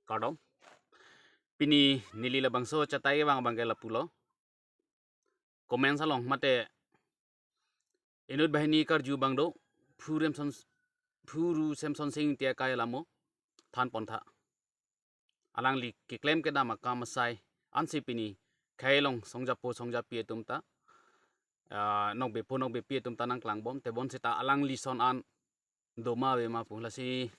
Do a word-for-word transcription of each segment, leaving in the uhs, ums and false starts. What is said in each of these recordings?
Kardom. Pini neli labangso achatai abang abangke lapulo. Comments along mate inut banghini karju abang do, Phu Remson, Phu Ru Semsonsing Ingti akai alamo than pontha. Alangli keklem kedam akam asai ansi pini khei along songjapo songjapi atum ta, ah, nokbepo nokbepi atum ta nangklangbom, tebonseta alangli ason an doma avema pu. Lasi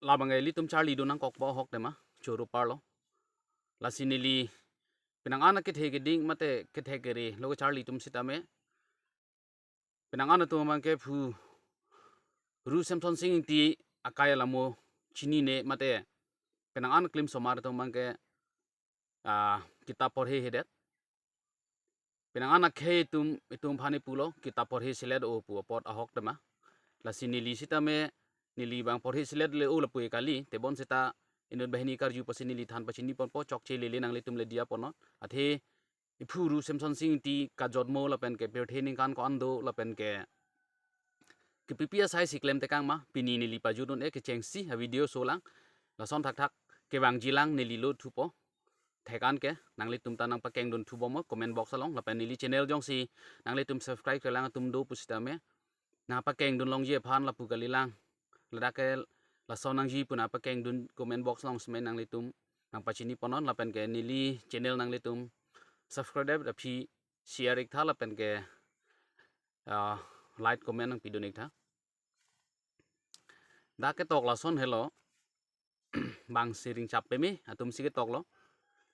labang ilitum charlidun nangkokpo ahok tema, choro parlo. Lasi neli penang an akethe keding mate kethe kere lo kacharli atum sitame, penang an atum abangke Phu Ru Semsonsing Ingti akai alamo chinine mate penang an aklim osomar atum abangke, ah, kitap porhehedet. Penang an akhei atum, itum aphan ipulo, kitap porhesilet o pu apot ahok tema. Lasi neli sitame, neli abang porhesiletle o lapu-e kali, tebonseta inut banghini karju apotsi neli than pachini ponpo, chokche lele nanglitum le diya ponnon. Athe Phu Ru Semsonsing Ingti kajotmo lapen ke pirthe ningkan ko-an do lapen ke kepipi asai si klemtekang ma, pini neli pajutdun-e kechengsi avideo solang. Lason thakthak kevangjilang neli lo thupo. Thek an ke nanglitum ta nangpakengdun thubomnon comment box along, lapen neli channel jongsi nanglitum subscribe kelang atum do pusitame nangpakengdun longji aphan lapu kalilang. Ladak ke lason nangji pu nangpakengdun comment box along seme nanglitum nangpachini ponnon, lapen ke neli channel nanglitum subscribe aphi share iktha lapen ke, ah, like comment nangpidun iktha. Dak ketok lason helo, bang siring chap peme atum si ketoklo.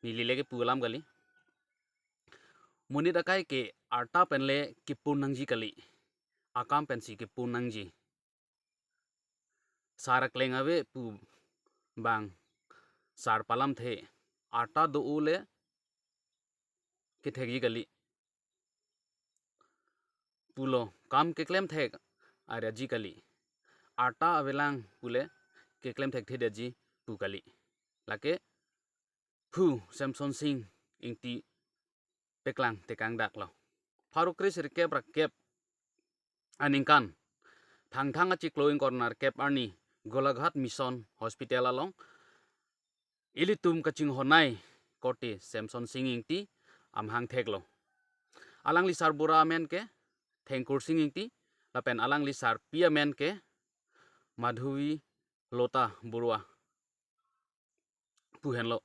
Neli le kepu alam kali. Monit akai ke arta pen le kipun nangji kali. Akam pensi kipun nangji. Sar akleng ave pu bang sar palamthe, arta do-o le kethekji kali pulo, kam keklemthek aryaji kali. Arta avelang pule keklemthekthedetji pu kali. Lake Phu Semsonsing Ingti peklang tekang daklo. Pharo kre sirkep ra kep aningkan, Thangthang achiklo ingkoi ra nerkep arni, Golaghat Mission Hospital along ilitum kachinghonnei korte Semsonsing Ingti amahang theklo. Alangli sarbura amen ke Thengkursing Ingti, lapen alangli sarpi amen ke Madhuvi Lota Borua pu henlo.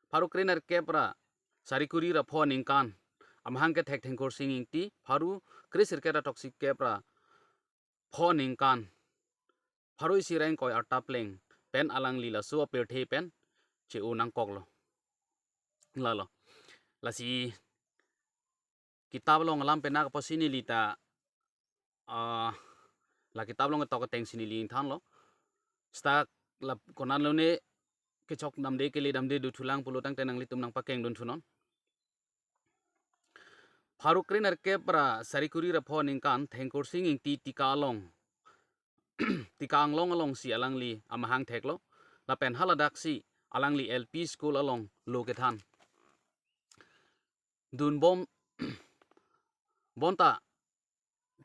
Pharo kre nerkep ra sari kuri ra pho aningkan amahang kethek Thengkursing Ingti, pharo kre sirkep ra throksi kep ra pho aningkan pharo isi ra ingkoi arta pleng pen alangli laso apirthe pen che-o nangkoklo. Lalo. Lasi kitap along alam penak apotsi neli ta, ah, la kitap along ketok atengsi neli ingthanlo. Stak la konat lone kechok damde kele damde dothulang pulo tangte nanglitum nangpakengdun thunon. Pharo kre nerkep ra sari kuri ra pho aningkan Thengkursing Ingti Tika along, Tika Anglong alongsi alangli amahang theklo. Lapen haladaksi alangli L P school along lo kethan dunbom bonta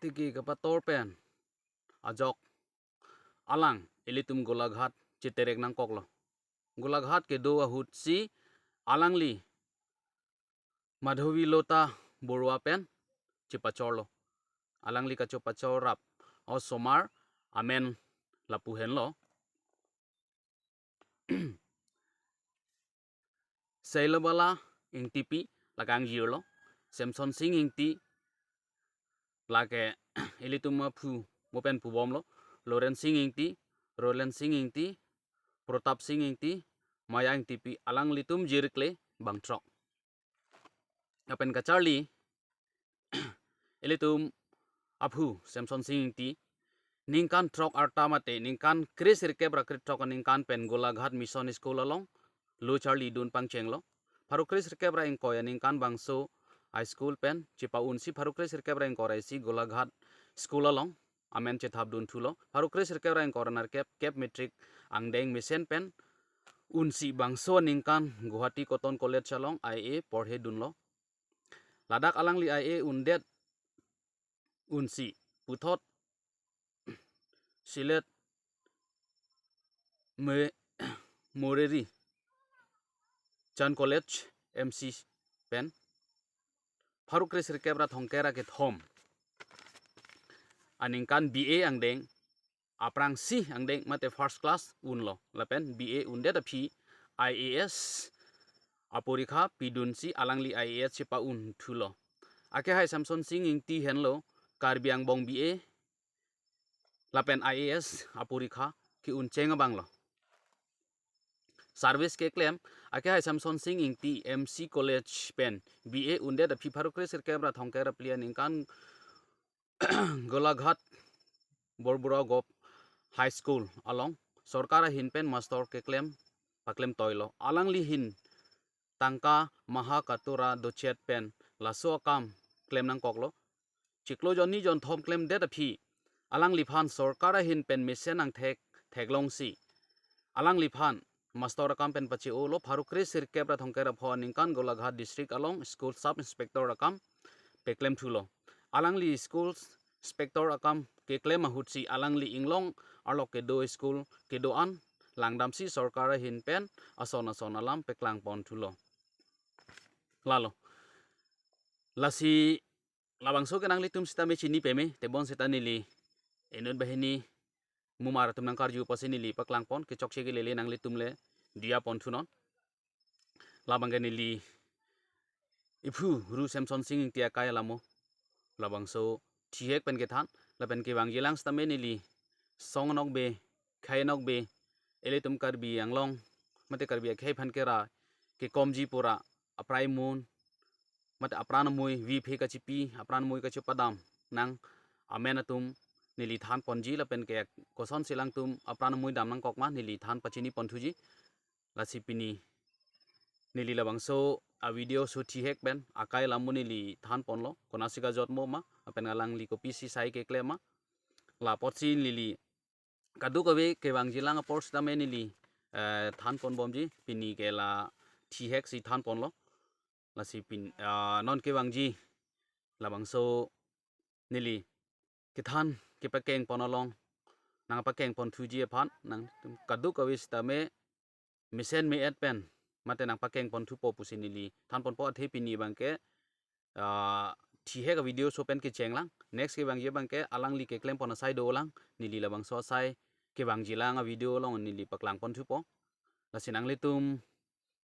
tiki kapator pen ajok alang ilitum Golaghat cheterek nangkoklo. Golaghat kedo ahutsi alangli Madhuvi Lota Borua pen chepachorlo. Alangli kachepachor rap osomar amen lapu henlo. Seilabala Ingtipi lake angjirlo. Semsonsing Ingti lake ilitum aphu mo pen pubomlo. Lorensing Ingti, Rolensing Ingti, Protapsing Ingti, Maya Ingtipi, alanglitum jirkle bangthrok. Lapen kacharli ilitum aphu Semsonsing Ingti ningkan throk arta mate ningkan kre sirkep ra krethrok aningkan pen Golaghat Mission School along lo charlidun pangchenglo. Pharo kre sirkep ra ingkoi aningkan bangso high school pen chepa-unsi pharo kre sirkep ra ingkoi ra isi Golaghat School along amen chethapdun thulo. Pharo kre sirkep ra ingkoi ra nerkep kep matric angdeng mesen pen unsi bangso aningkan Guwahati Cotton College along I A porhedunlo. Ladak alangli I A undet unsi puthot silet me Moreri Chan College M C pen pharo kresirkep ra thomkep ra kethom aningkan B A angdeng, aphrangsi angdeng mate first class unlo lapen B A undet aphi I A S aporikha pidunsi alangli I A S chepa-un thulo. Akehai Samson Sing Ingti henlo Karbi angbong B A lapen I A S aporikha ke-un cheng abanglo. Service keklem akehai Samson Sing Ingti M C College pen B A undet aphi pharo kresirkep ra thomkep ra phli aningkan Golaghat Borbura Govt High School along sorkar ahin pen master keklem paklem toilo. Alangli ahin tangka maha katura dochet pen laso akam klem nangkoklo. Chiklo jonni jonthom klemdet aphi alangliphan sorkar ahin pen mesen angthek theklongsi alangliphan master akam pen pache-olo. Pharo kresirkep ra thomkep ra pho aningkan Golaghat district along school sub inspector akam peklem thulo. Alangli school inspector akam keklem ahutsi alangli inglong arlo kedo school kedo-an langdamsi sorkar ahin pen ason ason alam peklangpon thulo. Lalo, lasi labangso ke nanglitum sitame chini peme, tebon sita neli inut banghini mumar atum nangkarju apotsi neli paklangpon, kechokche kelele nanglitum le diya pon thunon. Labang ke neli iphu Ru Samson Sing Ingti akai alamo labangso thihek pen kethan, lapen kevangjilang sitame neli song nokbe, khei nokbe, ilitum Karbi Anglong mate Karbi akhei aphan kera kekomji pura aprai amun mate apran amui viphe kachipi, apran amui kachepadam nang amen atum neli thanponji lapen ke kosonsi alangtum apran amui dam nangkok ma neli than pachini ponthuji. Lasi pini neli labangso a video so thihek pen akai alamo neli thanponlo, konasi kajotmo ma lapen alangli kopisi sai keklem ma. La apotsi neli kadokave kevangjilang apor sitame neli eh, thanponbomji, pini ke la thihek si thanponlo. Lasi pin ah, non kevangji labangso neli kethan kepakengpon along nangpakengponthuji aphan nangtum kadokave sitame mesen me-et pen mate nangpakengponthupo pusi neli thanponpo. Athe pini abangke ah, thihek a video so pen kechenglang. Next kevangji abangke alangli keklempon asai dolang, neli labangso asai kevangjilang a video along neli paklangponthupo. Lasi nanglitum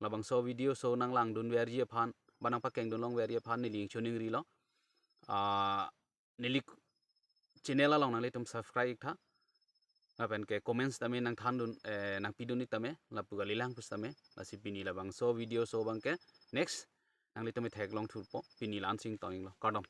labangso video so nanglangdunverji aphan ba nangpakengdunlongverji aphan neli ingchun ingrilo. Ah, neli channel along nanglitum subscribe iktha lapen ke comments tame nangthandun eh, nangpidun iktame lapu kalilang pusitame. Lasi pini labangso video so abangke next nanglitum theklongthupo, pini la-an si ingtong-iklo, kardom.